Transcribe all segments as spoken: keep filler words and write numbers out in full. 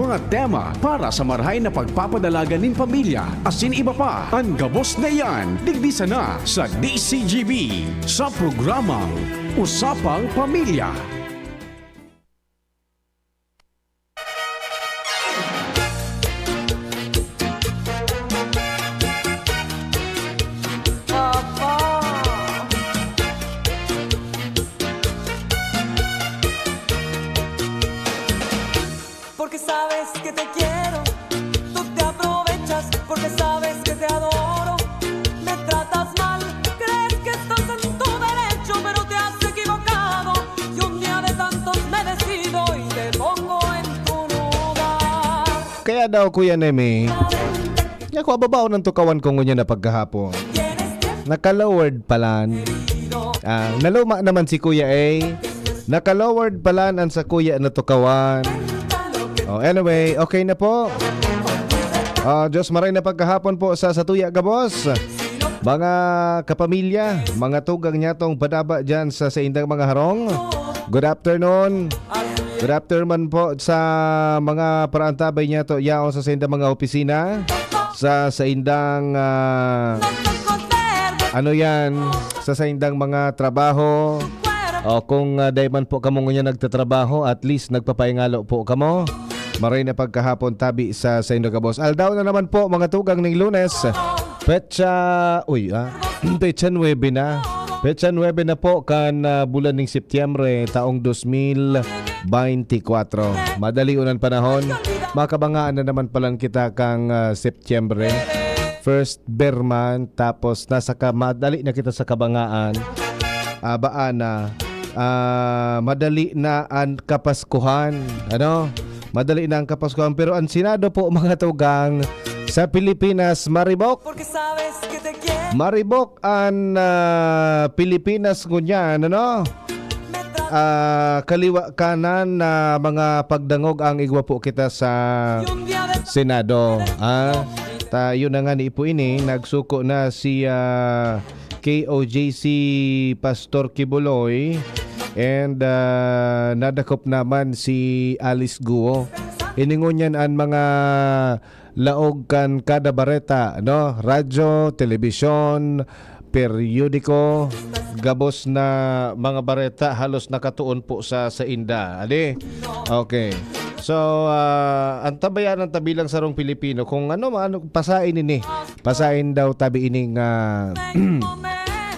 Mga tema para sa marahay na pagpapadalagan nin pamilya, asin iba pa. An gabos na iyan, digdi sana sa D C G B, sa programang Usapang Pamilya. Porque sabes que te quiero, tú te aprovechas, porque sabes que te adoro. Me tratas mal, crees que estás en tu derecho, pero te has equivocado. Y un día de tantos me decido y te pongo en tu lugar. Kaya daw, Kuya Nemi, ako, ababaon ang tukawan ko ngunyan na pagkahapon. Naka-lowered palan. Ah, naluma naman si Kuya A. Naka-lowered palan an sa Kuya na tukawan. Oh, anyway, okay na po. Ah, Diyos maray na pagkahapon po sa satuya gabos. Mga kapamilya, mga tugang niyatong padaba dyan sa saindang mga harong. Good afternoon. Good afternoon po sa mga paraantabay niyato yaon sa saindang mga opisina, sa saindang, ah, ano yan, sa saindang mga trabaho. O kung, ah, dai man po kamo ngunyan nagtatrabaho, at least nagpapahingalo po kamo. Maray na pagkahapon tabi sa saindo gabos. Aldaw na naman po, mga tugang ning Lunes. Petsa, uy, ah, petsa nuebe na. Petsa nuebe na po kan, ah, bulan ning Setyembre, taong dos mil beintikwatro. Madali unan panahon, makabangaan na naman palan kita kang, ah, Setyembre. First ber man, tapos nasa ka, madali na kita sa kabangaan. Ah, baan na, ah, madali na an Kapaskuhan, ano? Madali na ang Kapaskuhan, pero an Senado po, mga tugang, sa Pilipinas, maribok. Porque sabes que te quiero. Maribok an, ah, Pilipinas ngunyan, ano? Ah, kaliwa kanan na mga pagdangog ang igwa po kita sa Senado. Ah, tayo na nga ni Ipo ini, nagsuko na si, ah, K O J C Pastor Kibuloy and, ah, nadakop naman si Alice Guo. Ini ngunyan an mga laog kan kada bareta, no? Radyo, telebisyon, periodiko, gabos na mga bareta halos nakatuon po sa sainda. Adi? Okay. So, ah, antabayanan ta bilang sarong Pilipino kung ano, ano, pasain ini. Pasain daw tabi ining, ah,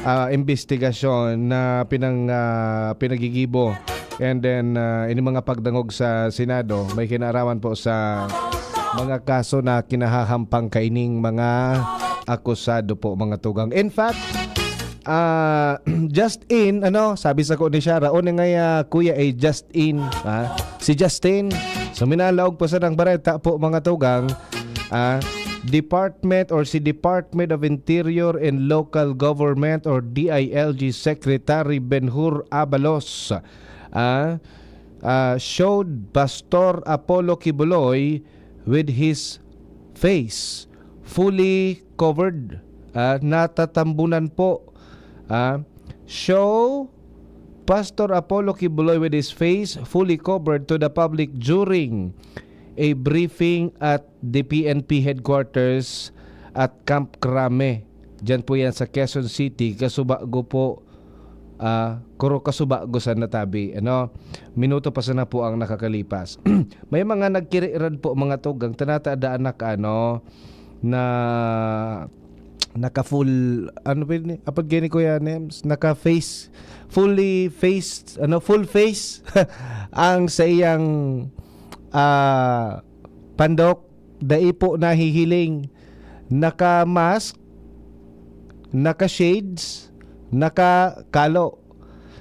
ah, imbestigasyon na pinang, ah, pinagigibo. And then, ah, ini mga pagdangog sa Senado, may kinaaraman po sa mga kaso na kinahahampang kaining mga akusado po, mga tugang. In fact, ah, just in, ano, sabi sa ko ni Shara, o ni nga, ah, kuya, eh, just in, ah, si Justin. So, minalaog po sa nang bareta po, mga tugang, ah, Department or si Department of Interior and Local Government or D I L G Secretary Benhur Abalos, ah, ah, showed Pastor Apollo Kibuloy with his face fully covered, ah, natatambunan po, ah, show Pastor Apollo Kibuloy with his face fully covered to the public during a briefing at the P N P headquarters at Camp Crame. Diyan po yan sa Quezon City. Kasubago po, ah, kuro kasubago sa natabi, ano? Minuto pa sana po ang nakakalipas. May mga nagkiriran po, mga tugang, tanata ada anak, ano, na naka-full, ano ba yun? Apod gani, Kuya Nems? Naka-face, fully face, ano, full face ang sa iyang, ah, pandok, dai po nahihiling. Naka-mask, naka-shades, naka-kalo.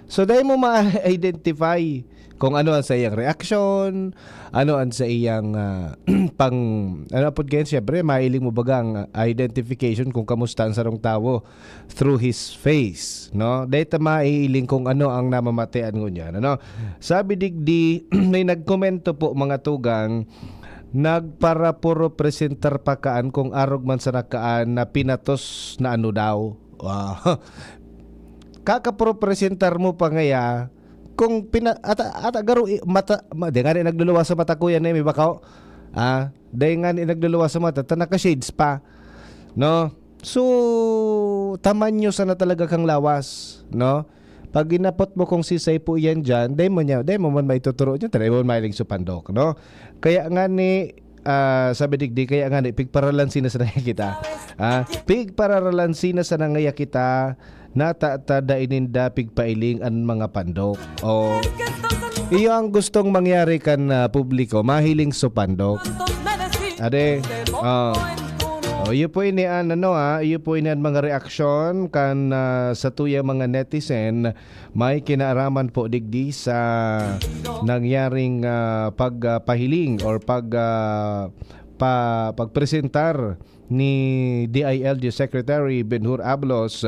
So, dai mo ma-identify kung ano ang sa iyang reaksyon, ano ang sa iyang, ah, pang, ano po, ganyan, siyempre, mailing mo baga ang identification kung kamusta ang sarong tawo through his face, no? Dai ta maiiling kung ano ang namamatian ngunyan, ano? Sabi digdi, may nagkomento po, mga tugang, nagparapuropresentar pa kaan kung arog man sana kaan na pinatos na ano daw. Wow. Kakapropresentar mo pa ngaya kung pina, ata, ata garo i- mata, ma, di nga rin nagluluwas sa mata, Kuya Nemi, baka, Ah, dai ngani nagluluwas sa mata, ta naka-shades pa, no? So, tamanyo sana talaga kang lawas, no? Pag inapot mo kung sisay po yan dyan, dai mo niya, dai mo man maituturo niya, dai mo mahiling sa pandok, no? Kaya ngani, ah, sabi digdi, kaya ngani, pigparalansi na sana kita. Ah, pigparalansi na sana ngaya kita, nata ta dai ninda pigpailing an mga pandok. O, iyo ang gustong mangyari kan, ah, publiko, mahiling sa pandok. Ade, ah. O, iyo po ini an ano, ah, iyo po ini an mga reaksyon kan, ah, satuyang mga netizen. May kinaaraman po digdi sa nangyaring, ah, pag, ah, pahiling or pag, ah, pa-, pagpresentar ni D I L G Secretary Benhur Abalos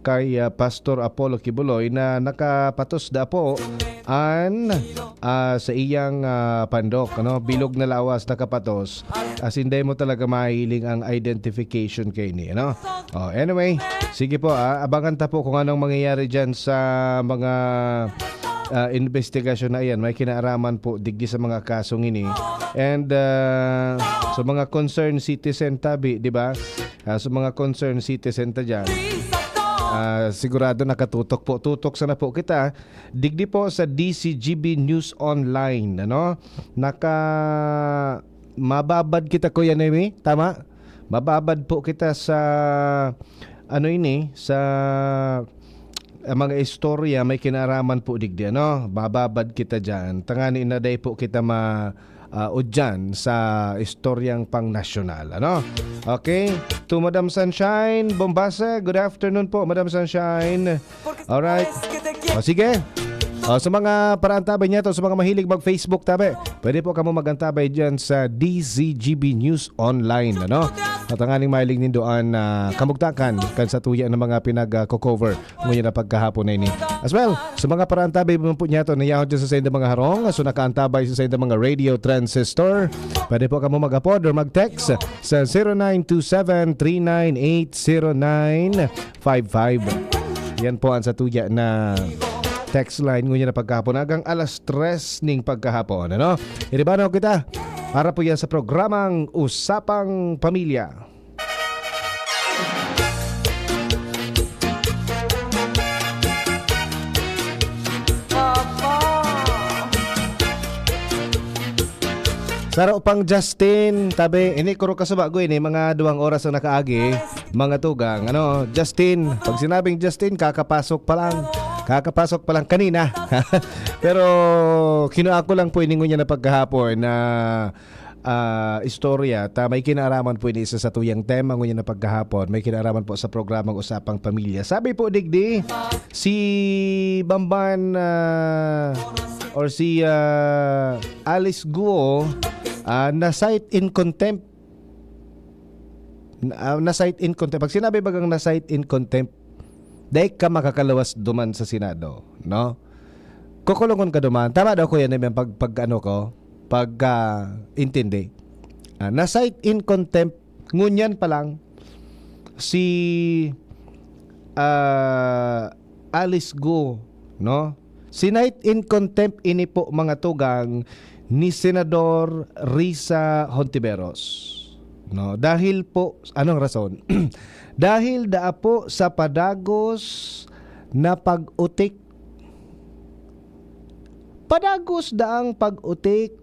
kay, ah, Pastor Apollo Quiboloy na nakapatos da po an, ah, sa iyang, ah, pandok, ano, bilog na lawas nakapatos. As in, dai mo talaga mahiling ang identification kaini, ano? Oh, anyway, sige po, ah, abangan ta po kung anong mangyayari diyan sa mga, ah, investigasyon na iyan. May kinaaraman po digdi sa mga kasong ini. And, ah, sa mga concerned citizen tabi, di ba? Ah, sa mga concerned citizen ta diyan, ah, sigurado nakatutok po. Tutok sana po kita. Digdi po sa D C G B News Online, ano? Naka-, mababad kita, Kuya Nemi, tama? Mababad po kita sa, ano ini, sa, ah, mga istorya may kinaaraman po digdi, ano? Mababad kita diyan. Tangani na dai po kita ma-, ah, udyan sa istoryang pangnasyonal, ano? Okay? To Madam Sunshine Bombase, good afternoon po, Madam Sunshine. Alright. O, sige. O, sa mga paraantabay niya to, sa mga mahilig mag-Facebook, tabi, pwede po kamo mag-antabay dyan sa D Z G B News Online, ano? At ang aning mahiling nindoan na kamugtakan kan sa tuya ng mga pinag-cover ngunyan na pagkahapon na ini. As well, sa mga paraantabay mo po niya to, nayahon dyan sa saindang mga harong, so nakaantabay sa saindang mga radio transistor, pwede po kamo mag-apod or mag-text sa zero nine two seven three nine eight zero nine five five. Yan po ang satuya na text line ngunyan na pagkahapon hanggang alas tres ning pagkahapon, ano? Iribano kita para po yan sa programang Usapang Pamilya. Saro pang Justin, tabi, ini kuro kasuba ko ini, mga duwang oras ang nakaagi, mga tugang. Ano, Justin, pag sinabing Justin, kakapasok pa lang. Kakapasok pa lang kanina. Pero kinua ko lang po ini ngunyan na pagkahapon na, ah, istorya. Ta, may kinaaraman po ini sa satuyang tema ngunyan na pagkahapon. May kinaaraman po sa programang Usapang Pamilya. Sabi po, digdi, si Bamban, ah, or si, ah, Alice Guo, ah, na-cite in contempt. Na, ah, na-cite in contempt. Pag sinabi bagang na-cite in contempt, dai ka makakalawas duman sa Senado, no? Kukulungon ka duman. Tama daw, Kuya Nemi, ang pag-, pag-ano ko, pag, ah, intindi. Ah, na-cite in contempt, ngunyan pa lang, si, ah, Alice Guo, no? Sinight in contempt ini po, mga tugang, ni Senador Risa Hontiveros, no? Dahil po, anong rason? Dahil daa po sa padagos na pag-utik. Padagos daang pag-utik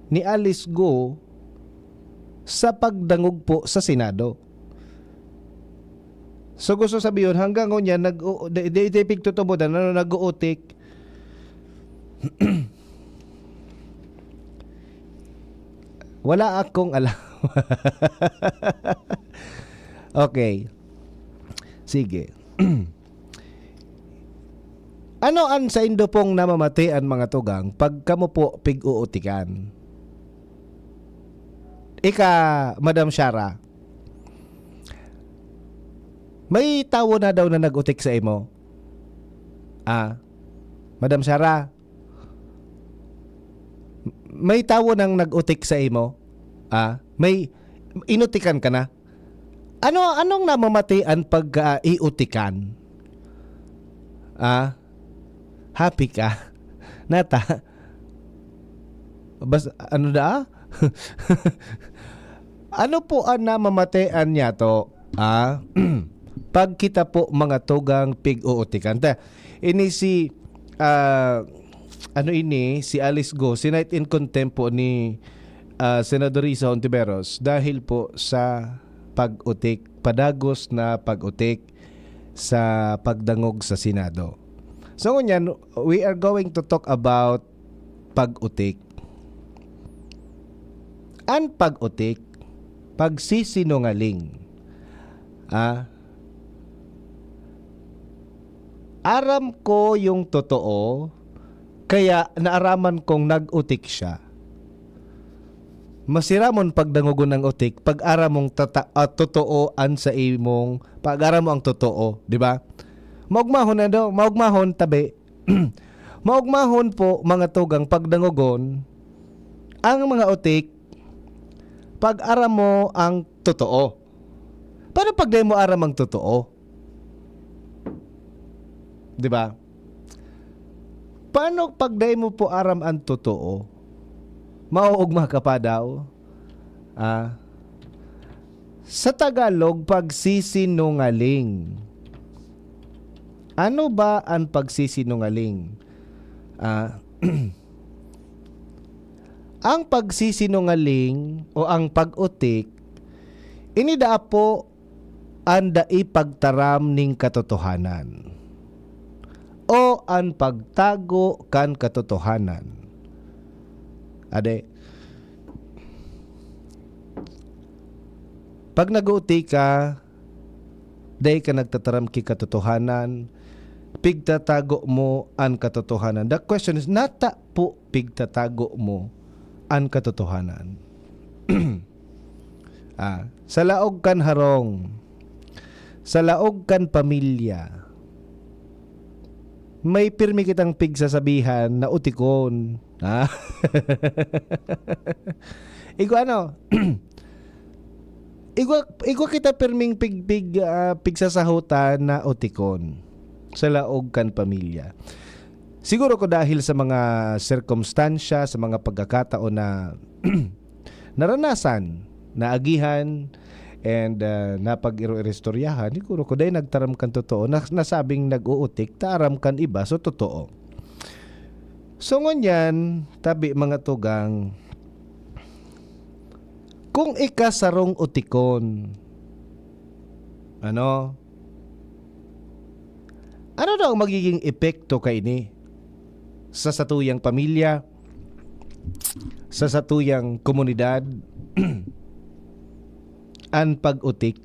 ni Alice Guo sa pagdangog po sa Senado. So, gusto sabihon, hanggang ngunyan, nag-u-, di, di, di pigtutubod, ano, nag-uutik. Wala akong alam. Okay. Sige. Ano an saindo pong namamatian, mga tugang, pag kamo po pig-uutikan? Ika, Madam Shara, may tawo na daw na nag-utik sa imo? Ah, Madam Shara, may tawo nang nag-utik sa imo? Ah, may inutikan ka na? Ano, anong namamatian pagka iutikan? Ah, happy ka? Nata? Bas-, ano da? Ano po an namamatean niyato? Ah, pag kita po mga tugang pig-uutikan. Ta, ini si, ah, ano ini, si Alice Go, sinight in contempt po ni, ah, Senador Risa Hontiveros dahil po sa pag-utik, padagos na pag-utik sa pagdangog sa Senado. So, ngunyan, we are going to talk about pag-utik. An pag-utik, pagsisinungaling. Ah, aram ko yung totoo, kaya naaraman kong nag-utik siya. Masiramon pagdangogon ang utik, pag aram mong tata-, ah, totoo an sa imong, pag aram mo ang totoo, di ba? Maugmahon, ano? Maugmahon, tabi. Maugmahon po, mga tugang, pagdangogon ang mga utik, pag aram mo ang totoo. Paano pag dai mo aram ang totoo? Di ba? Paano pag dai mo po aram ang totoo? Mauugma ka pa daw? Ah, sa Tagalog, pagsisinungaling. Ano ba ang pagsisinungaling? Ah, ang pagsisinungaling o ang pag-utik, ini daa po an dai pagtaram ning katotohanan o an pagtago kan katotohanan. Ade, pag nag-uti ka, dai ka nagtataram ki katotohanan, pigtatago mo an katotohanan. The question is, nata po pigtatago mo an katotohanan? Ah, sa laog kan harong, sa laog kan pamilya, may pirmi kitang pigsasabihan na utikon. Ah. Igwa ano, igwa, igwa kita pirming pig-, pig-, ah, pigsasahutan na utikon sa laog kan pamilya. Siguro ko dahil sa mga sirkumstansya, sa mga pagkakataon na naranasan, naagihan, and, ah, napag-iro-iristoryahan, siguro ko dahil nagtaram kan totoo, na, nasabing nag-uutik, ta aram kan iba, so totoo. So, ngunyan, tabi mga tugang, kung ika sarong utikon, ano? Ano daw ang magiging epekto kaini sa satuyang pamilya, sa satuyang komunidad, an pag-utik?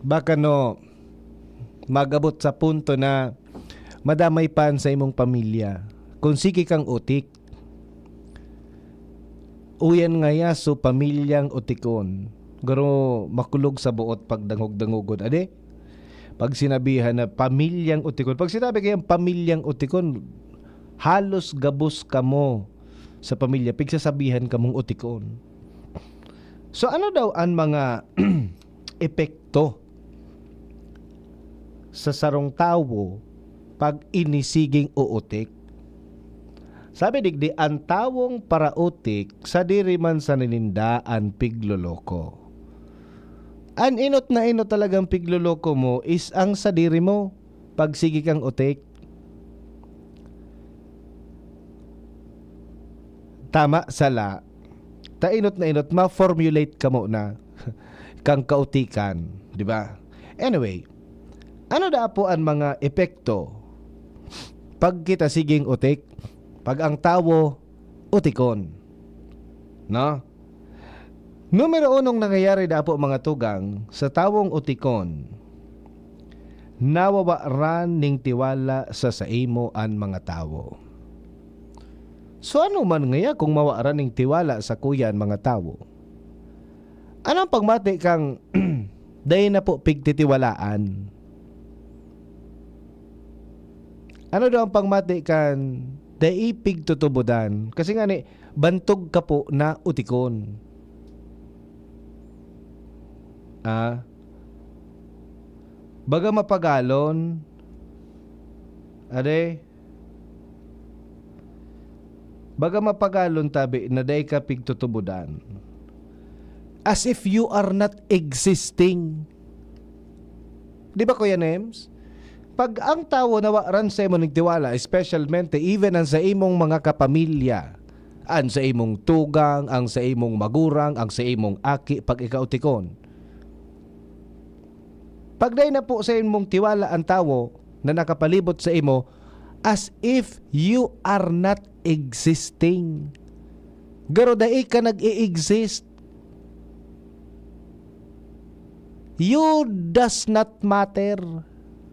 Baka no, mag-abot sa punto na madamay pa an sa imong pamilya. Kung sige kang utik, uyan ngaya so pamilyang utikon. Garo makulog sa buot pagdangog-dangogon. Ade? Pag sinabihan na pamilyang utikon, pag sinabi kayang pamilyang utikon, halos gabos kamo sa pamilya, pigsasabihan kamong utikon. So, ano daw an mga epekto sa sarong tawo pag ini siging uutik? Sabi digdi, an tawong parautik, sadiri man sa nininda an pigloloko. An enot na enot talagang pigloloko mo is ang sadiri mo, pag sige kang utik. Tama, sala. Ta enot na enot, ma-formulate kamo na kang kautikan, di ba? Anyway, ano daa po an mga epekto pag kita siging utik, pag ang tawo utikon? No? Numero unong nangyayari daa po, mga tugang, sa tawong utikon, nawawaran ning tiwala sa saimo an mga tawo. So, ano man ngaya kung mawaran ning tiwala sakuya an mga tawo? Ano ang pagmati kang dai na po pigtitiwalaan? Ano daw ang pagmati kan dai pigtutubodan? Kasi nga ni, bantog ka po na utikon. Ah? Baga mapagalon, ade, Baga mapagalon tabi na dai ka pigtutubodan. As if you are not existing. Di ba, Kuya Nems? Pag ang tawo nawaran sa imo nagtiwala, especialmente even ang sa imong mga kapamilya, ang sa imong tugang, ang sa imong magurang, ang sa imong aki, pag ikaw tikon. Pag dai na po sa imong tiwala ang tawo na nakapalibot sa imo, as if you are not existing. Garo dai ka nag-i-exist. You does not matter.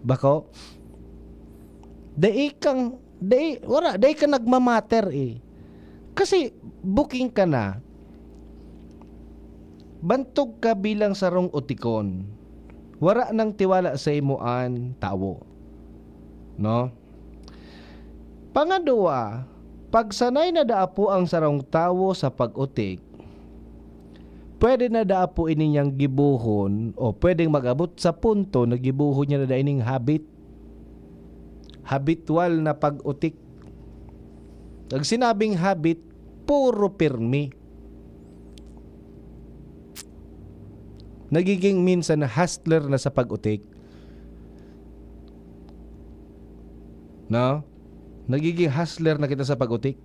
Bako? Dai kang, dai, wala, dai ka nagmamatter eh. Kasi booking ka na. Bantog ka bilang sarong utikon. Wara nang tiwala sa imo an tawo. No? Pangadua, pag sanay na daa po ang sarong tawo sa pag-utik, pwede na daa po ini niyang gibohon o pwedeng mag-abot sa punto na gibohon niya na daa ining habit. Habitual na pag-utik. Pag sinabing habit, puro pirmi. Nagiging minsan hustler na sa pag-utik. No? Nagiging hustler na kita sa pag-utik.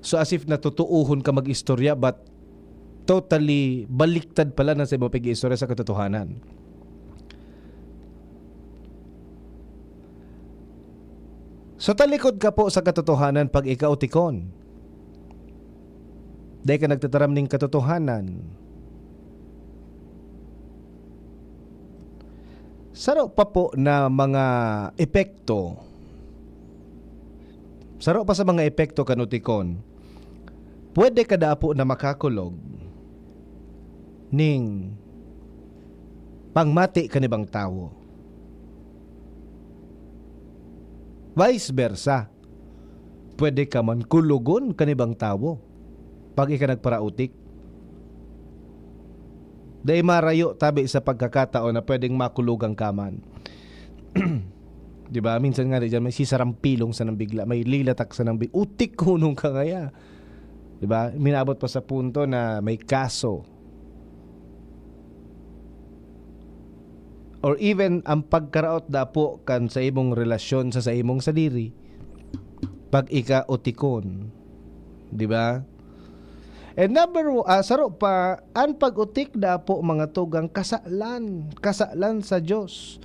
So, as if natutuuhon ka mag-istorya, but totally baliktad pala na sa imo pag-iistorya sa katotohanan. So, talikod ka po sa katotohanan pag ikaw tikon. Dai ka nagtataram ning katotohanan. Saro pa po na mga epekto, saro pa sa mga epekto kan utikon, pwede ka daa po na makakulog ning pangmati kan ibang tawo. Vice versa, pwede ka man kulogon kan ibang tawo pag ika nagparautik. Dai marayo tabi sa pagkakataon na pwedeng makulogan ka man. Di ba? Minsan nga, di dyan, may sisarampilong sa nang bigla, may lilatak sa nang bigla. Utik hunong ka ngaya. Di ba? Minabot pa sa punto na may kaso. Or even ang pagkaraot dapo kan sa imong relasyon sa, sa imong sadiri, pag ika utikon. Di ba? And number one, ah, saro pa, an pag-utik dapo, mga tugang, kasalan, kasalan sa Dios.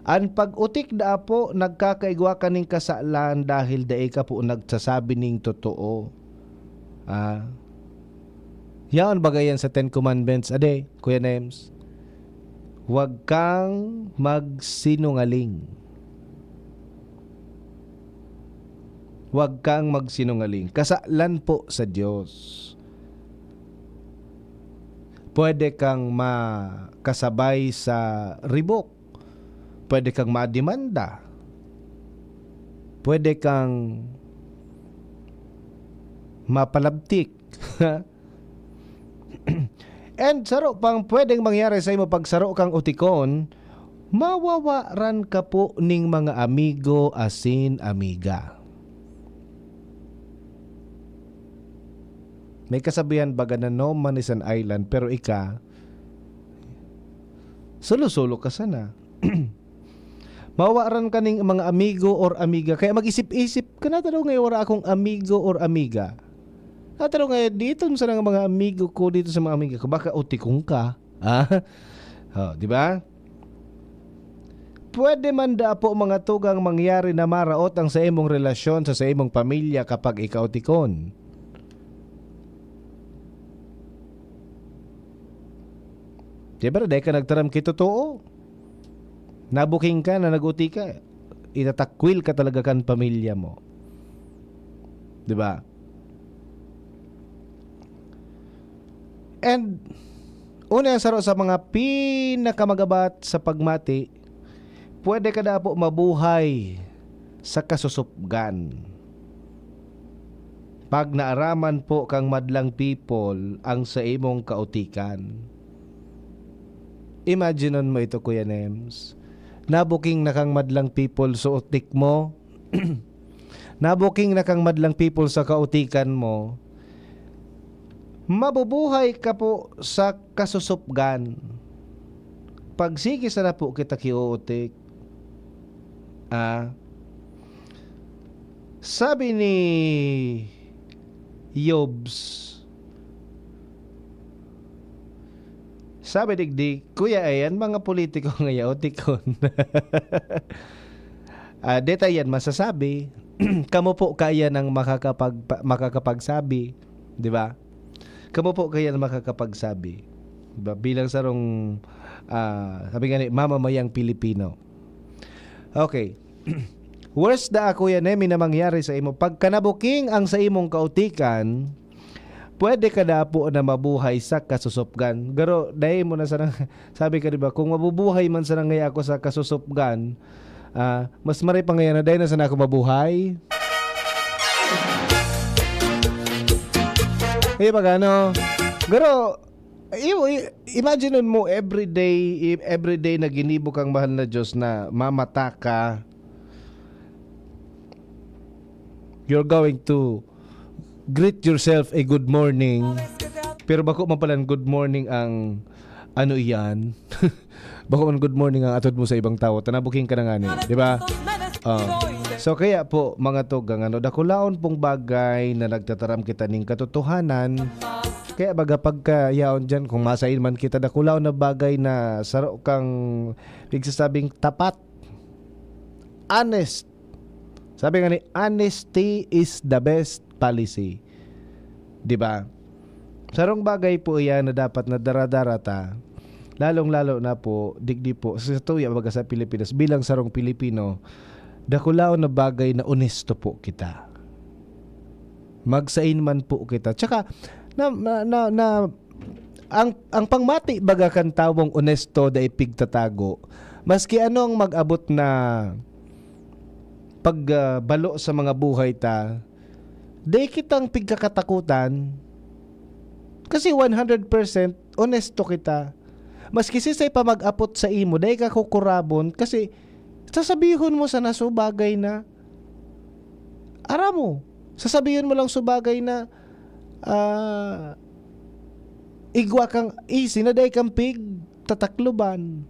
An pag-utik dapo, nagkakaigwa ka ning kasalan dahil dai ka po nagsasabi ning totoo. Ah. Yaon baga yan sa Ten Commandments, ade, Kuya Nems? Huwag kang magsinungaling. Huwag kang magsinungaling. Kasalan po sa Diyos. Pwede kang makasabay sa ribok. Pwede kang mademanda. Pwede kang mapalabtik. And saro pang pwedeng mangyari sa imo pag saro kang utikon, mawawaran ka po ning mga amigo asin amiga. May kasabihan baga na no man is an island, pero ika, solo-solo ka sana. Mawaran ka ning mga amigo or amiga. Kaya mag-isip-isip ka na, "Tadaw nga wala akong amigo or amiga. Tadaw nga dito sa mga amigo ko, dito sa mga amiga ko, baka utikong ka." Ah? Oh, di ba? Pwede man da po, mga tugang, mangyari na maraot ang sa imong relasyon sa, sa imong pamilya kapag ikaw tikon. Di ba, dahil ka nagtaram ki totoo? Nabuking ka na nag-uti ka, itatakwil ka talaga kan pamilya mo. Di ba? And, una yan, saro sa mga pinakamagabat sa pagmati, pwede ka dapo mabuhay sa kasusupgan. Pag naaraman po kang madlang people ang sa imong kautikan. Imaginon mo ito, Kuya Nems. Nabuking na kang madlang people, so utik mo, nabuking na kang madlang people sa kautikan mo, mabubuhay ka po sa kasusupgan. Pagsigi sana po kita kiuutik. Ah, sabi ni Yobs, sabi digdi, "Kuya, ayan, mga politiko ngaya, utikon." Ah, deta yan masasabi. Kamo po kaya nang makakapag-, makakapagsabi, di ba? Kamo po kaya nang makakapagsabi, di ba? Bilang sarong, ah, sabi nga ni, mamamayang Pilipino. Okay. Worst da, Kuya Nemi, na mangyari sa imo. Pagka nabuking ang sa imong kautikan, pwede ka dapo na mabuhay sa kasusupgan. Garo, dai mo na sana, sabi ka, di ba, kung mabubuhay man sana ngaya ako sa kasusupgan, ah, mas maray pa ngaya na dai na sana ako mabuhay. Kaya pag ano, garo, i-, i-, imagine mo everyday, i-, everyday na ginibo kang mahal na Diyos na mamata ka, you're going to greet yourself a good morning. Pero bako man palan good morning ang ano iyan. Bako man good morning ang atod mo sa ibang tawo. Tanabuking ka na nga ni, di ba? Oh. So kaya po, mga tugang, ano, dakulaon pong bagay na nagtataram kita ning katotohanan. Kaya baga pagkayaon dyan, kung masain man kita, dakulaon na bagay na saro kang pigsasabing tapat, honest. Sabi nga ni, "Honesty is the best policy." Di ba? Sarong bagay po iyan na dapat na dara-dara ta, lalong-lalo na po, digdi po, sa tuya, baga sa Pilipinas, bilang sarong Pilipino, dakulaon na bagay na onesto po kita. Magsain man po kita. Tsaka, na, na, na, na, ang, ang pangmati baga kan tawong onesto dai pigtatago. Maski ano ang mag-abot na pagbalo sa mga buhay ta, dai kitang pigkakatakutan. Kasi one hundred percent onesto kita. Maski sisay pa mag-apot sa imo, dai ka kukurabon kasi sasabihon mo sana so bagay na aram mo. Sasabihon mo lang so bagay na, ah, igwa kang easy na dai kang pigtatakloban.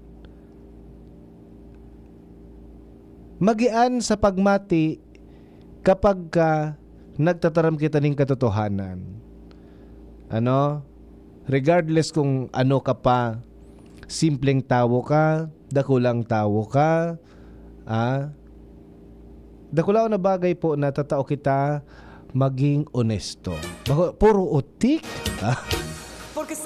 Magian sa pagmati kapag ka nagtataram kita ning katotohanan. Ano? Regardless kung ano ka pa, simpleng tawo ka, dakulang tawo ka, ah, dakulaon na bagay po na tatao kita maging onesto. Bako, puro utik? Ah.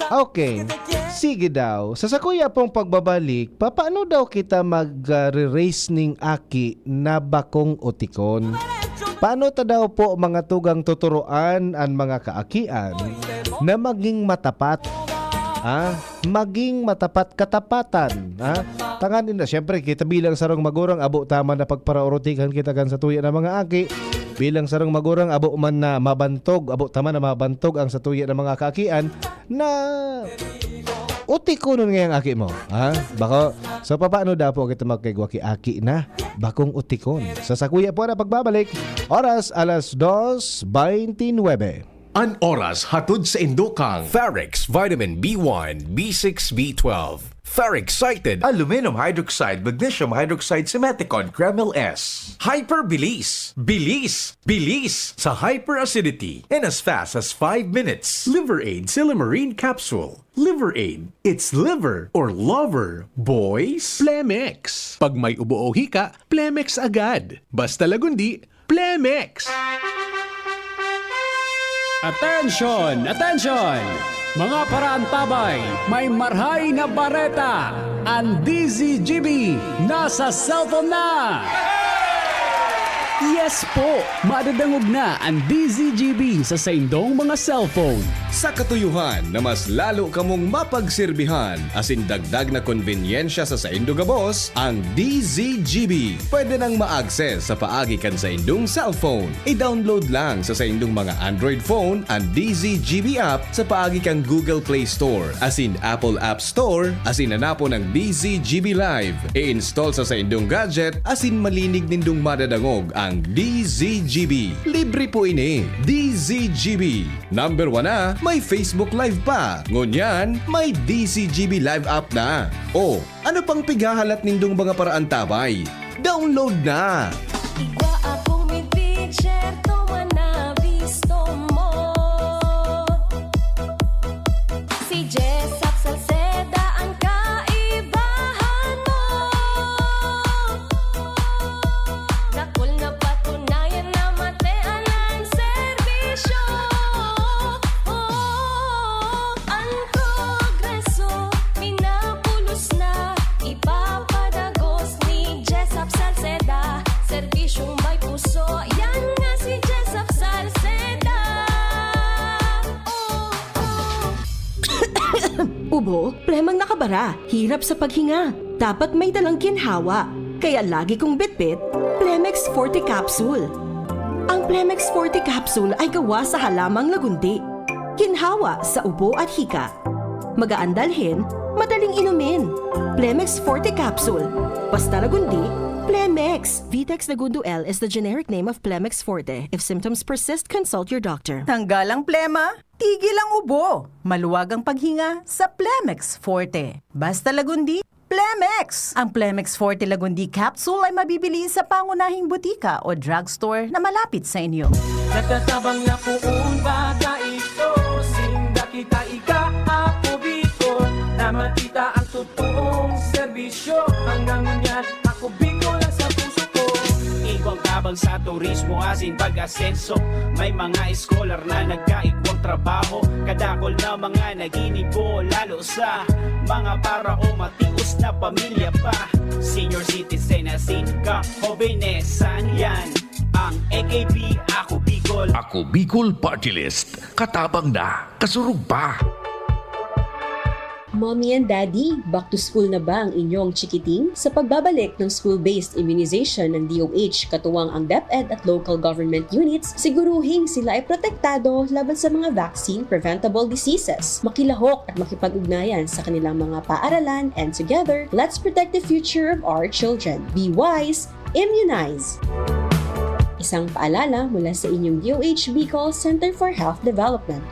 Okay. Sige daw. Sa sakuya pong pagbabalik, papaano daw kita mag, ah, re-raise ning aki na bakong utikon? Paano ta daw po, mga tugang, tuturoan an mga kaakian na maging matapat? Ah, maging matapat, katapatan, ah. Tanganing na, siyempre, kita bilang sarong magurang, abo ta man na pagparaorotikan kita kan satuya na mga aki. Bilang sarong magurang, abo man na mabantog, abo ta man na mabantog ang satuya na mga kaakian na utikonon ngayang aki mo, ha? Bako, so, papaano daw po kita magkaigwa ki aki na bakong utikon? Sa sakuya po na pagbabalik, oras alas dos veintinuebe. An oras hatod sa indokang Ferrex Vitamin B one, B six, B twelve. Ferrexcited. Aluminum hydroxide, magnesium hydroxide, Simethicone, Kremil S. Hyperbilis. Bilis. Bilis sa hyperacidity in as fast as five minutes. Liver Aid Silymarin Capsule. Liver Aid. It's liver or lover, boys. Plemex. Pag may ubo o hika, Plemex agad. Basta lagundi, Plemex! Attention! Attention! Mga paraantabay, may marhay na bareta! Ang D Z G B nasa cellphone na! Yes po! Madadangog na ang D Z G B sa saindong mga cellphone. Sa katuyohan na mas lalo kamong mapagserbihan asin dagdag na konbenyensya sa saindo gabos, ang D Z G B pwede nang ma-access sa paagi kan saindong cellphone. I-download lang sa saindong mga Android phone an D Z G B app sa paagi kan Google Play Store asin Apple App Store asin hanapon ang D Z G B Live. I-install sa saindong gadget asin malinig nindong madadangog Ang D Z G B. Libre po ini. D Z G B. Number one na, may Facebook Live pa. Ngunyan, may D Z G B Live app na. O, ano pang pighahalat nindong mga paraantabay? Download na! Igwa akong mi-feature, tuman na bisto mo. Si Jessop Salceda ang kaibahan mo. Dakul na patunayan na matean ang serbisyo. Oh, ang progreso, minapulos na, ipapadagos ni Jessop Salceda. Serbisyong may puso, yan nga si Jessop Salceda. Oh, oh. Ubo, plemang nakabara, hirap sa paghinga. Dapat may dalang ginhawa. Kaya lagi kong bitbit, Plemex Forte Capsule. Ang Plemex Forte Capsule ay gawa sa halamang lagundi. Ginhawa sa ubo at hika. Magaan dalhin, madaling inumin. Plemex Forte Capsule. Basta lagundi, Plemex. Vitex Lagundo L is the generic name of Plemex Forte. If symptoms persist, consult your doctor. Tanggal ang plema, tigil ang ubo, maluwag ang paghinga sa Plemex Forte. Basta lagundi, Plemex! Ang Plemex Forte Lagundi Capsule ay mabibili sa pangunahing butika o drugstore na malapit sa inyo. Nagtatabang na poon baga ito, sinda kita ika, Ako Bicol, na makita ang totoong serbisyo. Hanggang ngunyan, Ako Bicol ang sa puso ko. Igwang tabang sa turismo asin pag-asenso. May mga eskolar na nagkaigwang trabaho. Kadakol na mga naginibo, lalo sa mga para o matios na pamilya pa. Senior citizen asin kahobenesan, yan ang A K P, Ako Bicol. Ako Bicol Party List. Katabang na, kasurog pa. Mommy and Daddy, back to school na ba ang inyong chikiting? Sa pagbabalik ng school-based immunization ng D O H, katuwang ang DepEd at local government units, siguruhing sila ay protektado laban sa mga vaccine-preventable diseases. Makilahok at makipag-ugnayan sa kanilang mga paaralan, and together, let's protect the future of our children. Be wise, immunize! Isang paalala mula sa inyong D O H Bicol Center for Health Development.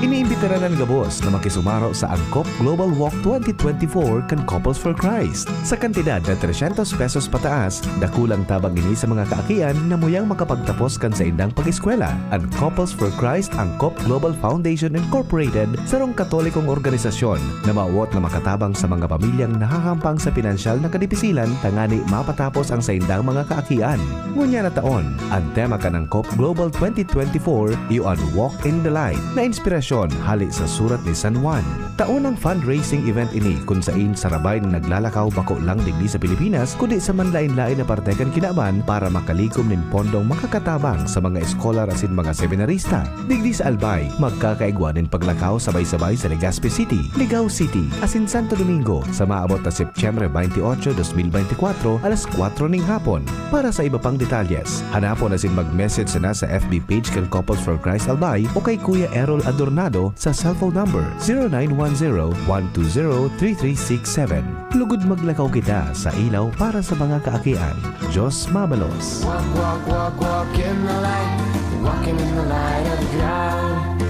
Iniimbitaran an gabos na makisumaro sa Angkop Global Walk twenty twenty-four kan Couples for Christ. Sa kantidad na trescientos pesos pataas, dakulang tabang ini sa mga kaakian na muyang makapagtapos kan saindang pag-eskwela. An Couples for Christ Angkop Global Foundation Incorporated, sarong Katolikong organisasyon na mawot na makatabang sa mga pamilyang nahahampang sa pinansyal na kadipisilan tangani mapatapos ang saindang mga kaakian. Ngunyan na taon, an tema kan Angkop Global twenty twenty-four iyo an Walk in the Light, na inspirasyon hali sa Surat ni San Juan. Taon ang fundraising event ini, kun sain sarabay na naglalakaw bako lang digdi sa Pilipinas, kundi sa manlaen-laen na parte kan kinaban para makalikom nin pondong makakatabang sa mga eskolar asin mga seminarista. Digdi sa Albay, magkakaigwa nin paglakaw sabay-sabay sa Legazpi City, Ligao City, asin Santo Domingo sa maabot na Setyembre twenty-eight, twenty twenty-four, alas kwatro ning hapon. Para sa iba pang detalyes, hanapon asin mag-message sana sa F B page kan Couples for Christ Albay o kay Kuya Errol Adornado sa cellphone number zero nine one zero, one two zero, three three six seven. Lugod maglakaw kita sa ilaw para sa mga kaakian. Diyos mabalos. Walk, walk, walk, walk in the light. Walking in the light of God.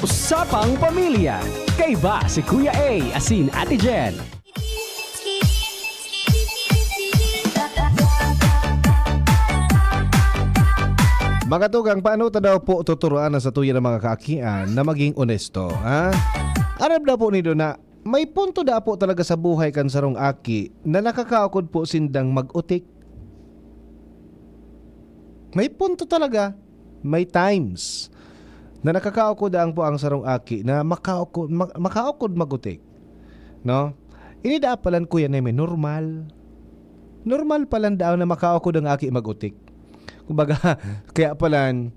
Usapang Pamilya. Kaiba si Kuya A asin Ate Jen. Mga tugang, paano ta daw po tuturuan ang satuya ng mga kaakian na maging onesto, ha? Aram daw po nindo na may punto daw po talaga sa buhay kan sarong aki na nakakaukod po sindang mag-utik. May punto talaga, may times na nakakaukod ang po ang sarong aki na makaukod, ma-, makaukod mag-utik, no? Ini daa palan, Kuya Neme, normal. Normal palan daw na makaukod ang aki mag-utik. Kumbaga, kaya palan,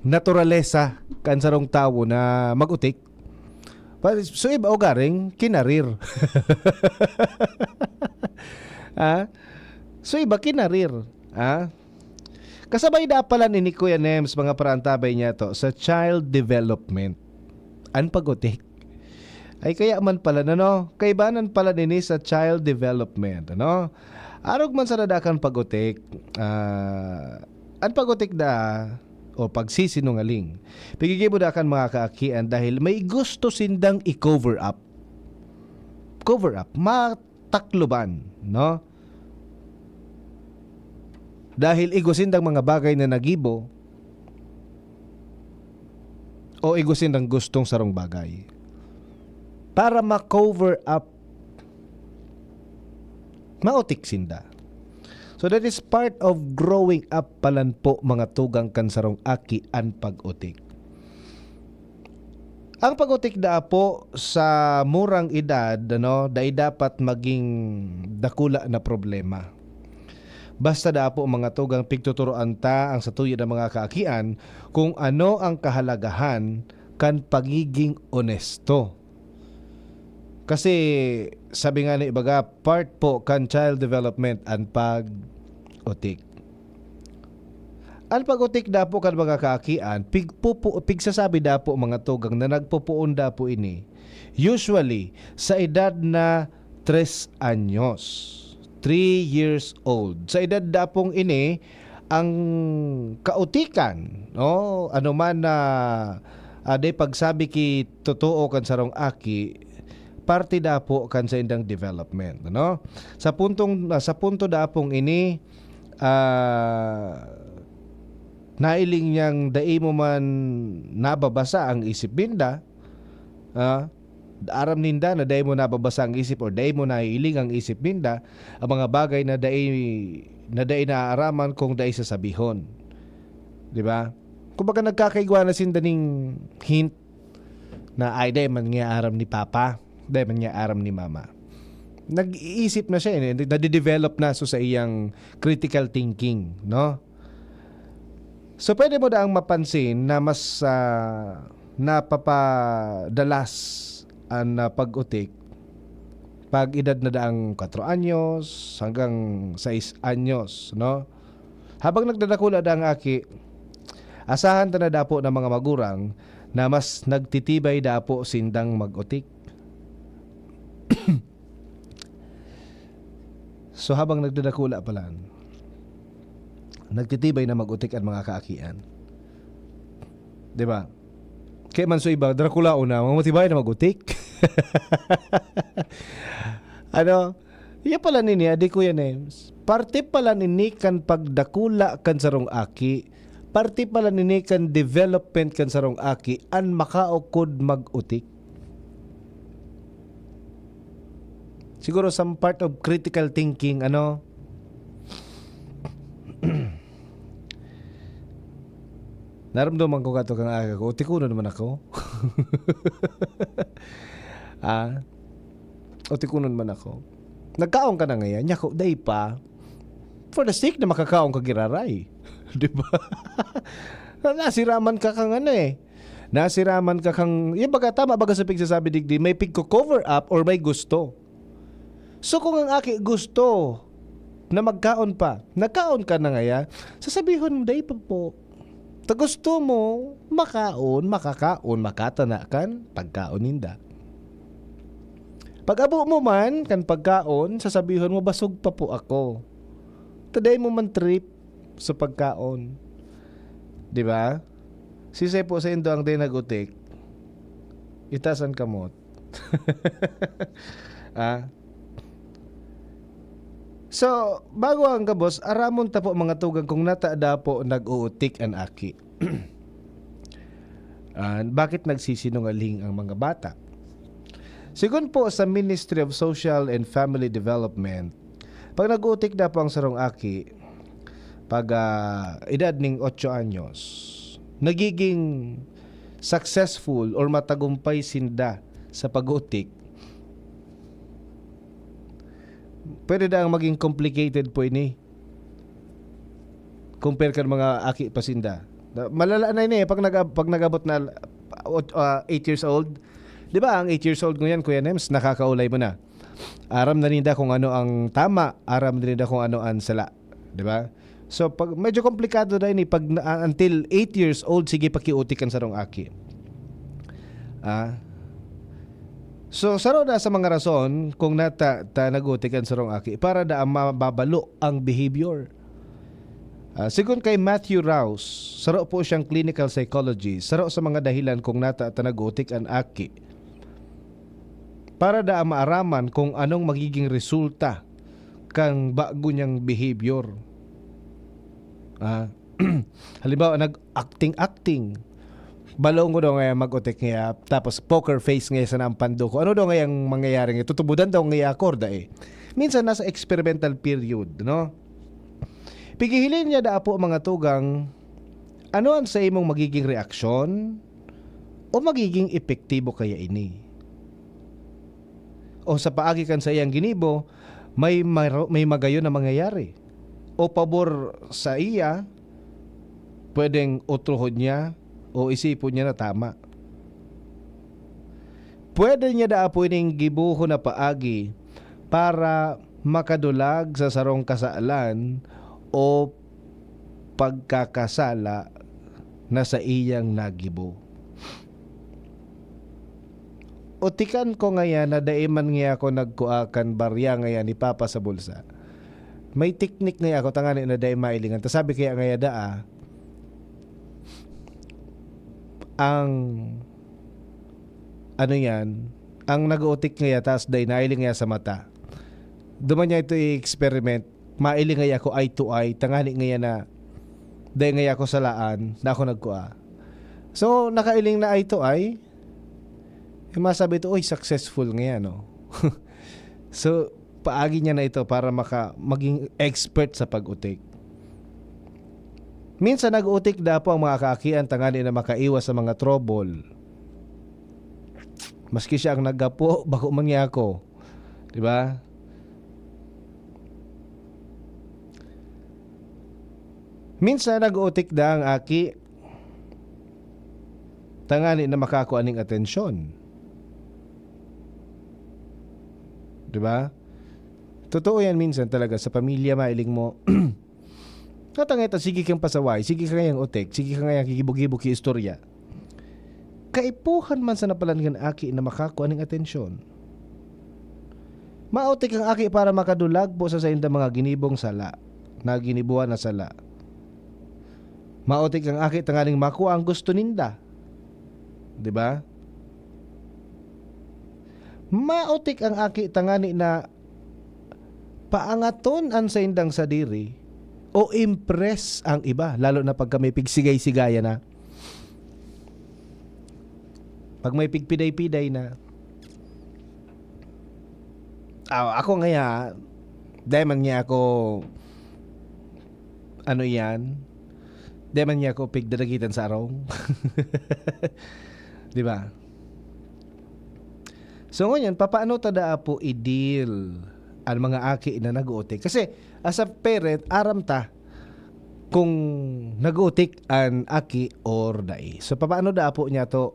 naturalesa kan sarong tawo na mag-utik. Pa-, so, iba ugaring kinarir. Ah? So, iba kinarir. Ah? Kasabay na palan ini, Kuya Nems, mga parantabay niya to, sa child development. An pag-utik. Ay, kaya man pala, ano, kaibanan pala nini sa child development, ano? Arog man sa dadakan pag-utik, ah, an pag-utik da o pagsisinungaling, piggigibo da kan mga kaakian dahil may gusto sindang i-cover up. Cover up, matakloban, no? Dahil igwa sindang mga bagay na nagibo o igwa sindang gustong sarong bagay. Para ma-cover up, maotik sinda. So that is part of growing up palan po, mga tugang, kan sarong aki an pag-utik. Ang pag-utik daa po sa murang edad, ano, dai dapat maging dakula na problema. Basta daa po, mga tugang, pigtuturoan ta ang satuya na mga kaakian kung ano ang kahalagahan kan pagiging onesto. Kasi sabi nga ni ibaga, part po kan child development an pag-utik. An pag-utik dapo kan mga kaakian, pigpupu-, pigsasabi dapo, mga tugang, na nagpupuon dapo ini, usually, sa edad na tres anyos, three years old. Sa edad dapong ini, ang kautikan, no? Ano man na, ah, dai pagsabi ki totoo kan sarong aki, parte dapo kan saindang development, no? Sa puntong, ah, sa punto dapong ini, ah, nailing niyang dai mo man nababasa ang isip ninda, ah, aram ninda na dai mo nababasa ang isip or dai mo naiiling ang isip ninda, ang mga bagay na dai, na dai naaaraman kung dai sasabihon. Di ba? Kumbaga, nagkakaigwa na sinda ning hint na, "Ay, dai man niya aram ni Papa, dai man niya aram ni Mama." Nag-iisip na siya, eh, nade-develop na so sa iyang critical thinking, no? So, pwede mo daang mapansin na mas, ah, napapadalas an, ah, pag-utik pag edad na daang kwatro anyos hanggang sais anyos, no? Habang nagdadakula daang aki, asahan ta na dapo na mga magurang na mas nagtitibay dapo sindang mag-utik. So, habang nagdadakula pa lang, nagtitibay na mag-utik an mga kaakian. Di ba? Kaya man sa iba, dakulaon na, mga matibay na mag-utik. Ano? Iya pala nini, adi Kuya Nems. Parte pala nini kan pagdakula kan sarong aki. Parte pala nini kan development kan sarong aki, an makaukod mag-utik. Siguro some part of critical thinking, ano? Naramdaman ko kato kan aga ko, "Utikonon man ako." Ah, utikonon man ako. Nagkaon ka na ngayan, nyako, dai pa. For the sake na makakaon ka giraray. Di ba? Na-, nasiraman ka kang ano eh. Nasiraman ka kang, yung baga, tama baga sa pigsasabi digdi, may pigko-cover up or may gusto. So, kung ang aki gusto na magkaon pa, nagkaon ka na ngaya, sasabihon mo, "Dai pa po." Ta gusto mo makaon, makakaon, makatana kan pagkaon ninda. Pag-abo mo man kan pagkaon, sasabihon mo, "Basog pa po ako." Ta dai mo man trip sa pagkaon. Di ba? Sisay po sa indo ang di nag-utik, itaas an kamot. Ah? So, bago ang gabos, aramon ta po, mga tugang, kung natada po nag-uutik an aki. Ah, bakit nagsisinungaling ang mga bata? Sigon po sa Ministry of Social and Family Development, pag nag-uutik na po ang sarong aki, pag, ah, edad ning otso anyos, nagiging successful or matagumpay sinda sa pag-utik, pwede daang maging complicated po ini compare kan mga aki pa sinda. Na, malala na ini, eh, pag nag-, pag nag-abot na, ah, eight years old. Di ba, ang eight years old ngayon, Kuya Nems, nakakaulay mo na. Aram na ninda kung ano ang tama, aram na ninda kung ano ang sala. Di ba? So, pag, medyo komplikado na ini, pag na, until eight years old, sige, pakiutik kan sarong aki. Ah? So, saro na sa mga rason kung nata ta nag-utik an sarong aki para daa mababalo ang behavior. Ah, sigon kay Matthew Rouse, saro po siyang clinical psychologist, saro sa mga dahilan kung nata ta nag-utik an aki para daa maaraman kung anong magiging resulta kan bago niyang behavior. Ah, halimbawa, nag-acting-acting. Balo ko daw ngaya mag-utik ngaya, tapos poker face ngaya sana ang pando ko. Ano daw ngaya ang mangyayari ngaya? Tutubudan daw ngaya ako, or dai? Minsan nasa experimental period, no? Pigihiling niya daa po, mga tugang, ano an sa imong magiging reaksyon o magiging epektibo kaya ini? O sa paagi kan saiyang ginibo, may maro-, may magayon na mangyayari. O pabor sa iya, pwedeng otrohon niya o isipon niya na tama. Pwede niya daa pwedeng gibohon na paagi para makadulag sa sarong kasalan o pagkakasala na saiyang nagibo. Utikan ko ngayan na dai man ngaya ako nagkua kan barya ngayan ni Papa sa bulsa. May teknik ngaya ako tangani na dai mailingan. Ta sabi kaya ngaya daa, ang, ano yan, ang nag-uutik ngaya taas dai nailing ngaya sa mata. Duman niya ito i-experiment, mailing ngaya ako eye to eye, tangani ngaya na dai ngaya ako salaan na ako nagkua. So, nakailing na eye to eye, eh, masabi ito, "Uy, successful ngaya, no?" So, paagi niya na ito para maka-, maging expert sa pag-utik. Minsan, nag-utik daa po ang mga kaakian tangani na makaiwas sa mga trouble. Maski siya ang naggapo, bako man niya ako. Di ba? Minsan, nag-utik daa ang aki tangani na makakua ning atensyon. Di ba? Totoo yan minsan talaga sa pamilya, mailing mo. Katangay ta, sige kang pasaway, sige ka ngayang utik, sige ka ngayang gigibo-gibo ki istorya. Kaipuhan man sa napalan kan aki na makakua ning atensyon. Mautik ang aki para makadulag po sa saindang mga ginibong sala, na ginibuan na sala. Mautik ang aki tanganing makua ang gusto ninda. Di ba? Mautik ang aki tangani na paangaton an saindang sadiri o impress ang iba, lalo na pagka may pigsigay-sigaya na. Pag may pigpiday-piday na. Ah, ako ngaya, dai man ngaya ako, ano yan, dai man ngaya ako pigdadagitan sa arong. Di ba? So, ngunyan, papaano ta daa po i-deal an mga aki na nag-uutik? Kasi, as a parent, aram ta kung nag-uutik an aki or dai. So, papaano daa po niya to,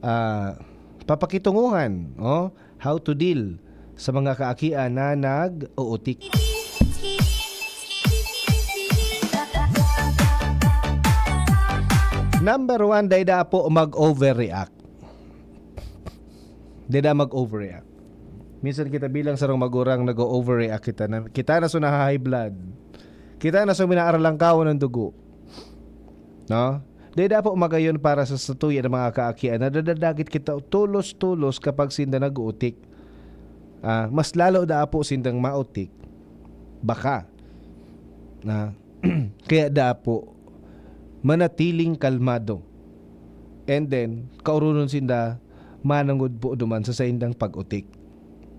ah, papakitungohan, oh? How to deal sa mga kaakian na nag-uutik? Number one, dai daa po mag-overreact. Dai daa mag-overreact. Minsan kita bilang sarong magurang nag-o-overreact kita na, kita na so naha-high blood. Kita na so minaaralangkawan ng dugo. No? Dai daa po magayon para sa satuya ng mga kaakian na dadadagit kita tolos-tolos kapag sinda nag-uutik. Ah, mas lalo daa po sindang mautik. Baka. Na, kaya daa po, manatiling kalmado. And then, kaurunon sinda, manangod po duman sa saindang pag-utik.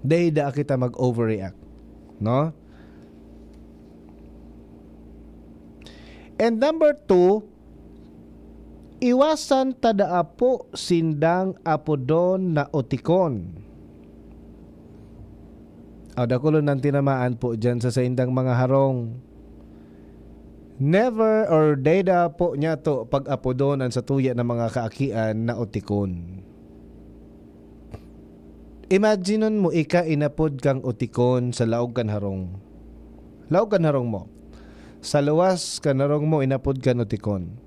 Dai daa kita mag-overreact. No? And number two, iwasan ta daa po sindang apodon na utikon. O, dakulon ang tinamaan po dyan sa saindang mga harong. Never or dai daa po niya to pag-apodon an satuya na mga kaakian na utikon. Imaginon mo, ika inapod kang utikon sa laog kan harong. Laog kan harong mo. Sa luwas kan harong mo, inapod kan utikon.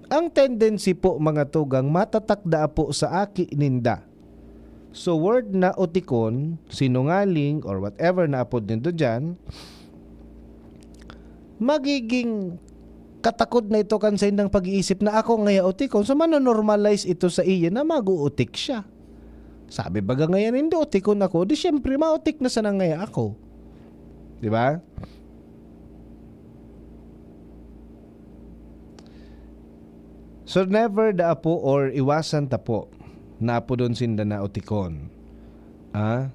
Ang tendency po, mga tugang, matatak daa po sa aki ninda. So, word na utikon, sinungaling, or whatever na apod nindo diyan, magiging katakod na ito kan saindang pag-iisip na ako ngaya utikon. So, mano-normalize ito sa iya na mag-uutik siya. Sabi baga ngaya nindo, "Utikon ako," di siyempre, mautik na sana ngaya ako. Di ba? So, never daa po or iwasan ta po na apodon sinda na utikon. Ah?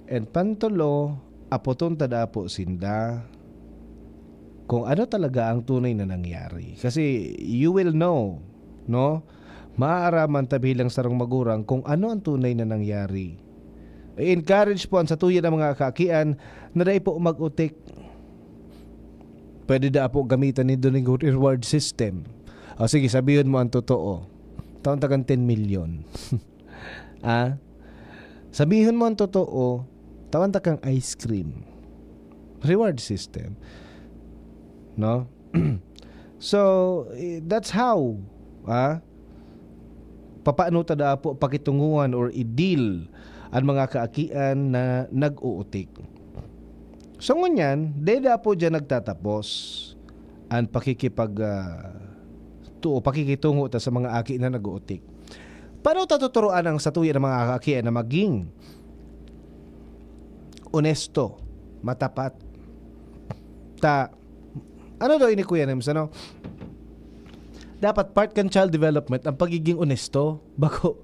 And pantulo, apoton ta daa po sinda kung ano talaga ang tunay na nangyari. Kasi you will know, no? Maaaraman ta bilang sarong magurang kung ano ang tunay na nangyari. I-encourage po ang satuya na mga kaakian na dai po mag-utik. Pwede daa po gamitan nindo ning reward system. O sige, sabihon mo ang totoo. Tawan ta kang ten milyon. Ah? Sabihon mo ang totoo, tawan ta kang ice cream. Reward system. No? So, eh, that's how, ah, papaano ta daa po pakitungohan or i-deal an mga kaakian na nag-uutik. So, ngunyan, dai daa po diyan nagtatapos an pakikipag-, ah, tuo, pakikitungo ta sa mga aki na nag-uutik. Paano ta tuturuan ang satuya na mga aki na maging onesto, matapat? Ta, ano daw ini, Kuya Nems, ano? Dapat part kan child development ang pagiging onesto, bako,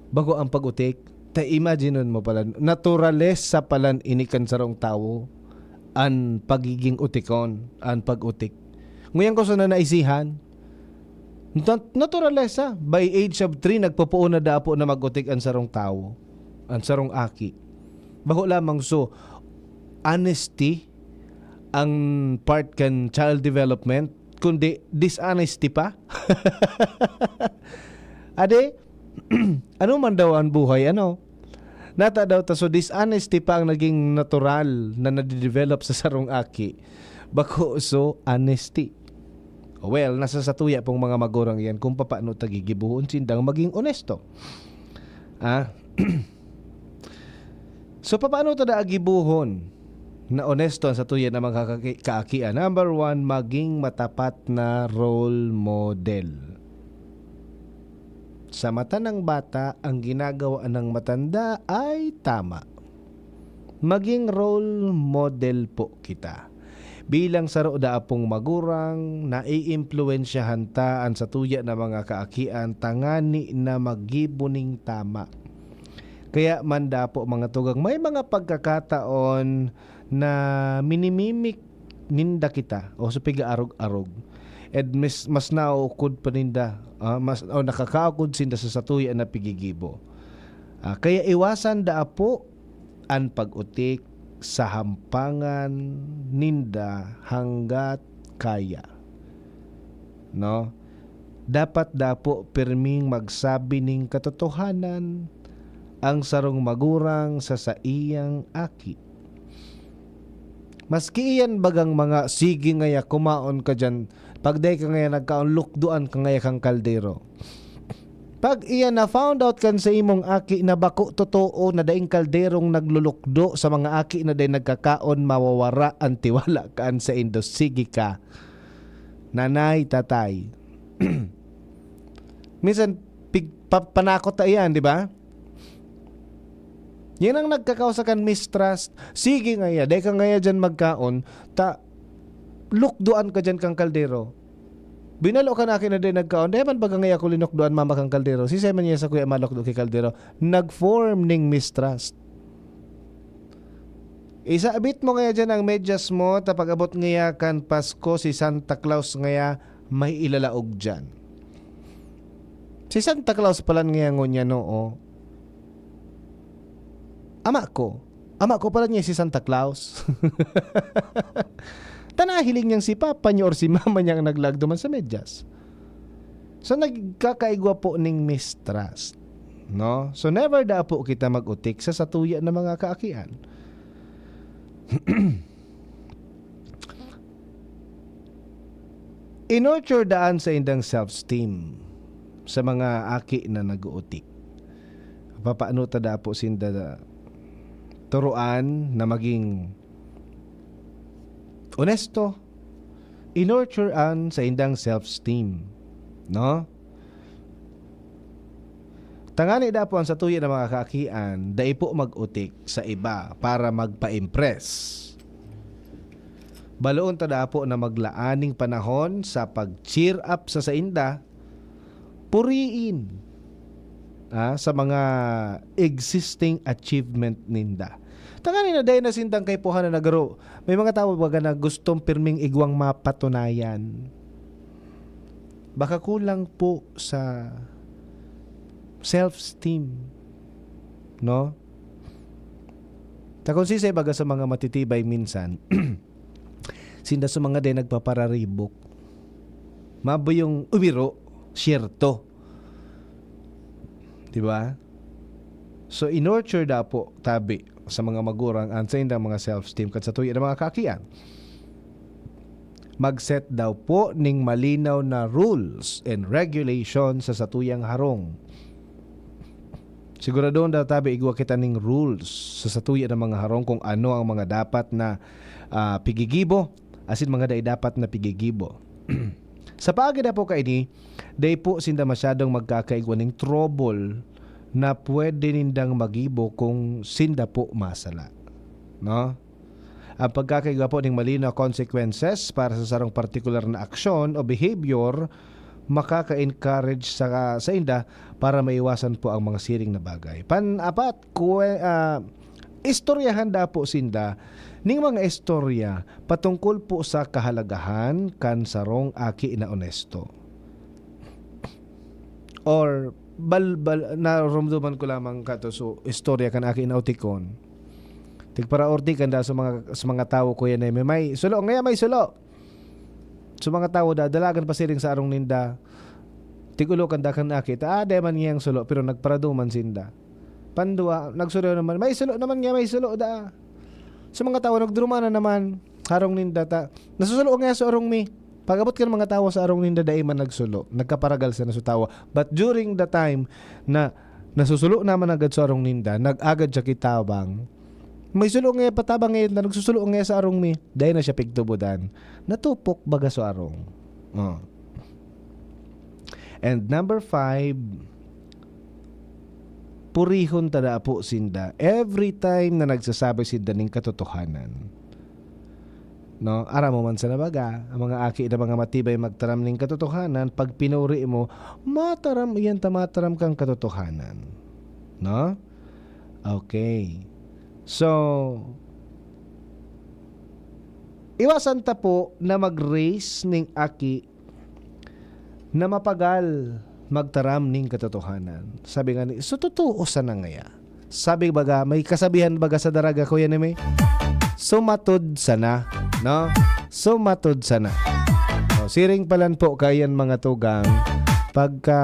bako ang pag-utik. Ta, imagine mo pala, naturalesa palan ini kan sarong tawo, an pagiging utikon, an pag-utik. Ngunyan ko sana naisihan, nat-, naturalesa, by age of three, nagpopoon na dapo na mag-utik an sarong tawo, an sarong aki. Bako lamang so, honesty ang part kan child development, kundi dishonesty pa. Ade, ano man daw ang buhay, ano? Nata daw ta, so dishonesty pa ang naging natural na nadidevelop sa sarong aki. Bako so honesty. Well, nasa satuya pong mga magurang yan kung papaano ta gigibohon sindang maging onesto. Ah? So, papaano ta daa gibohon na onesto ang satuya na mga kaki-, kaakian? Number one, maging matapat na role model. Sa mata ng bata, ang ginagawa ng matanda ay tama. Maging role model po kita. Bilang saro daa pong magurang, naiimpluwensyahan ta an satuya na mga kaakian tangani na maggibo ning tama. Kaya man dapo, mga tugang, may mga pagkakataon na minimimik ninda kita o sa pigaarog-arog. And mas, mas naukod pa ninda, ah, mas, o nakakaukod sinda sa satuya na pigigibo. Ah, kaya iwasan daa po an pag-utik sa hampangan ninda hanggat kaya. No? Dapat dapo pirming magsabi ning katotohanan ang sarong magurang sa saiyang aki. Maski iyan bagang mga, "Sige ngaya, kumaon ka diyan. Pag dai ka ngaya nagkaon, lukdoan ka ngaya kang kaldero." Pag iyan na-found out kan sa imong aki na bako totoo na daing kalderong naglulukdo sa mga aki na dai nagkakaon, mawawara an tiwala kan saindo. Sige ka. Nanay, tatay. Minsan, pig-, pa-, panakot ta iyan, di ba? Yan ang nagkakausa kan mistrust. Sige ngaya, dai ka ngaya diyan magkaon, ta lukdoan ka diyan kang kaldero. Binalo ka na akin na dai nagkaon, dai man baga ngaya ako linukdoan, mama, kang kaldero. Sisay man niya sa kuya malukdo ki kaldero? Nag-form ning mistrust. Isabit mo ngaya diyan ang medyas mo, ta pag-abot ngaya kan Pasko, si Santa Claus ngaya may ilalaog diyan. Si Santa Claus palan ngaya ngunyan, oo. Ama ko. Ama ko palan niya si Santa Claus. Ta nahiling niyang si papa niya or si mama niya ang naglaag duman sa medyas. So, nagkakaigwa po ning mistrust, no? So, never daa po kita mag-utik sa satuya na mga kaakian. I-nurture daan sa indang self-esteem sa mga aki na nag-uutik. Papaano ta dapo sinda turuan na maging onesto? I-nurture an sa indang self-esteem, no? Tangani dapo ang satuya na mga kaakian, dai po mag-utik sa iba para magpa-impress. Baloon ta dapo na maglaan ning panahon sa pag-cheer up sa sainda, puriin, ah, sa mga existing achievement ninda. Tangani na dai na sindang kaipuhan na nagaro. May mga tawo baga na gustong pirming igwang mapatunayan. Baka kulang po sa self-esteem, no? Ta kung sisay baga sa mga matitibay minsan, sinda sa mga din nagpapararibok. Mabo yung umiro, siyerto. Di ba? So, i-nurture dapo, tabi, sa mga magurang, ang saindang mga self-esteem, kat sa tuya ng mga kaakian. Mag-set daw po ning malinaw na rules and regulations sa satuyang harong. Siguradon daw tabi igwa kita ning rules sa satuya ng mga harong kung ano ang mga dapat na, ah, pigigibo, asin mga dai dapat na pigigibo. Sa paagi na po kaini, dai po sinda masyadong magkakaigwa ning trouble na pwede nindang magibo kung sinda po masala. No? Ang pagkakaigwa po ning malinaw consequences para sa sarong partikular na aksyon o behavior makaka-encourage sa, sa inda para maiwasan po ang mga siring na bagay. Pan-apat, kwe-, ah, istoryahan da po sinda ning mga istorya patungkol po sa kahalagahan kan sarong aki na onesto. Or bal-, bal-, narumduman ko lamang kato so istorya kan aki na utikon. Tigparaorti kan da sa mga, sa mga tawo, Kuya Neme, may sulo. Ngayon may sulo. Sa mga tawo da, dalagan pa siring sa arong ninda. Tigulo kan da kan aki. Ta, ah, dai man ngiyang sulo, pero nagparaduman sinda. Pandua, nagsulo naman. May sulo naman niya, may sulo da. Sa mga tawo, nagdurumana naman. Harong ninda ta. Nasusulo nga sa arong mi. Pag-abot kan mga tawo sa arong ninda, dai man nagsulo. Nagkaparagal sa nasu tawo. But during the time na nasusulo naman agad sa arong ninda, nag-agad siya kitabang. May sulo nga patabang ngayon na nagsusulo nga sa arong mi. Dai na siya pigtubudan. Natupok baga sa arong. Oh. And number five, purihon ta da po sinda every time na nagsasabi sinda ning katotohanan. No? Aram mo man sana baga, ang mga aki na mga matibay magtaram ning katotohanan, pag pinuri mo, mataram, iyan ta mataram kang katotohanan. No? Okay. So, iwasan ta po na mag-raise ning aki na mapagal magtaram ning katotohanan. Sabi nga ni, so totoo sana ngaya. Sabi baga, may kasabihan baga sa daraga, Kuya Neme? Sumatod sana, no? Sumatod sana. O, siring palan po kayan mga tugang, pagka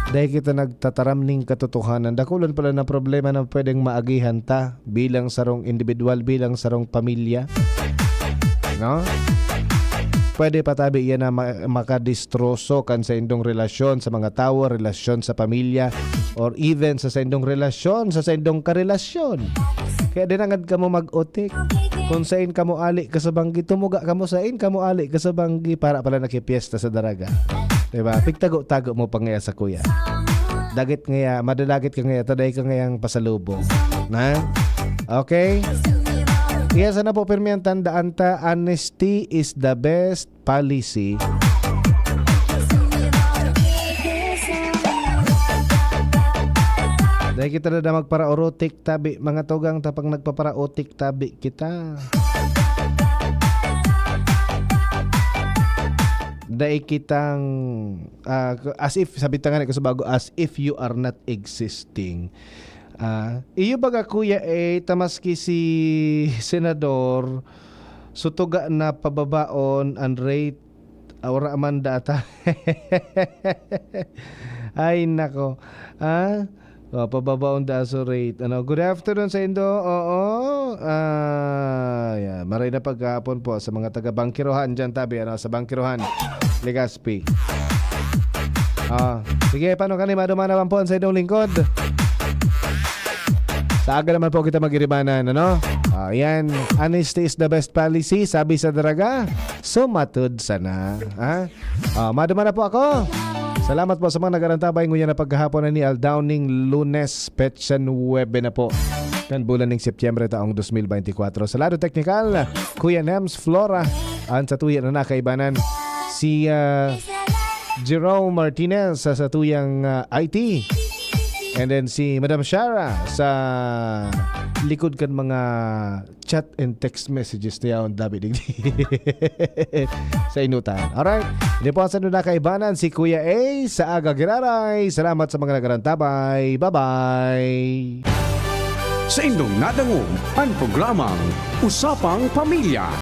dahil kita nagtataram ning katotohanan, dakulan pala na problema na pwedeng maagihan ta bilang sarong individual, bilang sarong pamilya. No? Pwede pa tabi yan na ma-, makadistroso kan sa indong relasyon sa mga tawo, relasyon sa pamilya, or even sa, sa indong relasyon, sa, sa indong karelasyon. Kaya dinangad kamo mag-utik. Kung sain kamo ali ka sa banggi, tumuga kamo sain kamo ali ka sa banggi, para pala nakipiyesta sa daraga. Diba? Pigtago-tago mo pa ngaya sa kuya. Dagit ngaya, madadagit ka ngaya, taday ka ngayang pasalubong. Na? Okay? Kaya sana po, pirmi ang tandaan ta, honesty is the best policy. Dahil kita na, na magparaotik tabi, mga tugang, tapang nagpaparaotik tabi kita. Dai kitang, ah, as if, sabi ta nga ni, kaso bago, as if you are not existing. Ah, iyo baga, Kuya, eh, ta maski si Senador, sutuga na pababaon an rate, ah, wala man data. Ay, nako. Ah, oh, pababaon da so rate. Ano, good afternoon sa indo. Oo. Ah, yeah. Maray na pagkahapon po sa mga taga Bangkirohan dyan, tabi, ano, sa Bangkirohan. Legazpi. Ah, sige, paano ka ni madumanawan po ang sa inyong lingkod? Sa aga naman po kita magiribanan, ano? Ah, yan. Honesty is the best policy, sabi sa daraga. So, matod sana. Ha? Ah, maduma na po ako. Salamat po sa mga nagarantabay ngunyan na pagkahapon na ni Aldowning Lunes, petsa nuebe na po. Kan bulan ning Setyembre taong dos mil beintikwatro. Sa lado teknikal, Kuya Nems Flora, ang sa tuya na nakaibanan. Si ah, Jerome Martinez sa, sa tuyang ah, I T. And then si Madam Shara sa likod kan mga chat and text messages na yaon, David Digdi. Sa inutan. Alright. Hindi po sa nuna kaibanan, si Kuya A sa Aga Giraray. Salamat sa mga nagarantabay. Bye-bye. Sa indong nadangog ang programang Usapang Pamilya.